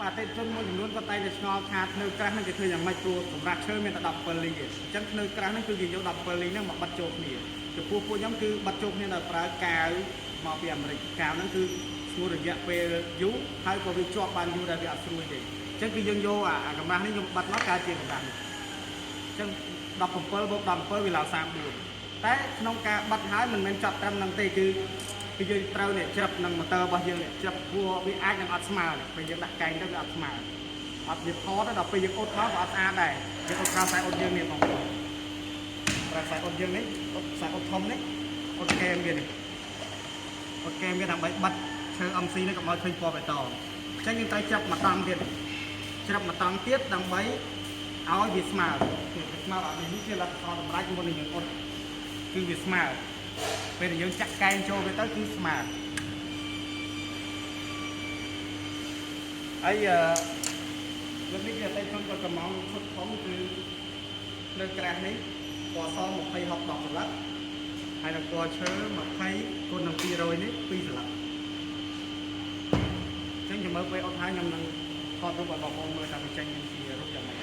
បាទអតិថិជនមួយចំនួនគាត់តែងតែឆ្ងល់ថាធ្នើក្រាស់ហ្នឹងគេធ្វើយ៉ាងម៉េចព្រោះកម្រាស់ឈើមានតែ17លីទេអញ្ចឹងធ្នើក្រាស់ហ្នឹងគឺគេយក17លីហ្នឹងមកបិទចូលគ្នាចំពោះពួកខ្ញុំគឺបិទចូលគ្នាដោយប្រើកាវមកពីអាមេរិកកាវហ្នឹងគឺស្ងួតរយៈពេលយូរហើយក៏វាជាប់បានយូរដែរវាអត់ស្រួយទេអញ្ចឹងគឺយើងយកអាកម្រាស់នេះខ្ញុំបិទមកកើតជាកម្រាស់នេះអញ្ចឹង17បូក17វាឡើង34តែក្នុងការបិទហើយមិនមែនចាប់ត្រឹមហ្នឹងទេគឺយើងត្រូវនេះច្រឹបនឹងម៉ូទ័ររបស់យើងនេះច្រឹបព្រោះវាអាចនឹងអត់ស្មើនេះពេលយើងដាក់កែងទៅវាអត់ស្មើអត់វាផតដល់ពេលយើងអ៊ុតមកក៏អត់ស្អាតដែរយើងអ៊ុតប្រើខ្សែអ៊ុតយើងនេះបងប្អូនប្រើខ្សែអ៊ុតយើងនេះអ៊ុតខ្សែអ៊ុតធំនេះអ៊ុតកែមវានេះអ៊ុតកែមវាដើម្បីបិទឈើ MC នេះកុំឲ្យឃើញពណ៌បៃតងអញ្ចឹងយើងត្រូវច្រឹបមួយតង់ទៀតច្រឹបមួយតង់ទៀតដើម្បីឲ្យវាស្មើវាស្មើអត់នេះនេះជាលទ្ធផលសម្រាប់មុននឹងយើងអ៊ុតគឺវាស្មើពេលដែលយើងចាក់កែងចូលវាទៅគឺស្មើហើយអឺលើកនេះគឺអតិថិជនគាត់កំងឈុតធំគឺនៅក្រាស់នេះពណ៌ស20 60 10សន្លឹកហើយនឹងពណ៌ឈើ20គុណនឹង200នេះ2សន្លឹកអញ្ចឹងចាំមើលពេលអត់ហើយខ្ញុំនឹងថតរូបឲ្យបងប្អូនមើលថាវាចេញជារូបយ៉ាងម៉េច។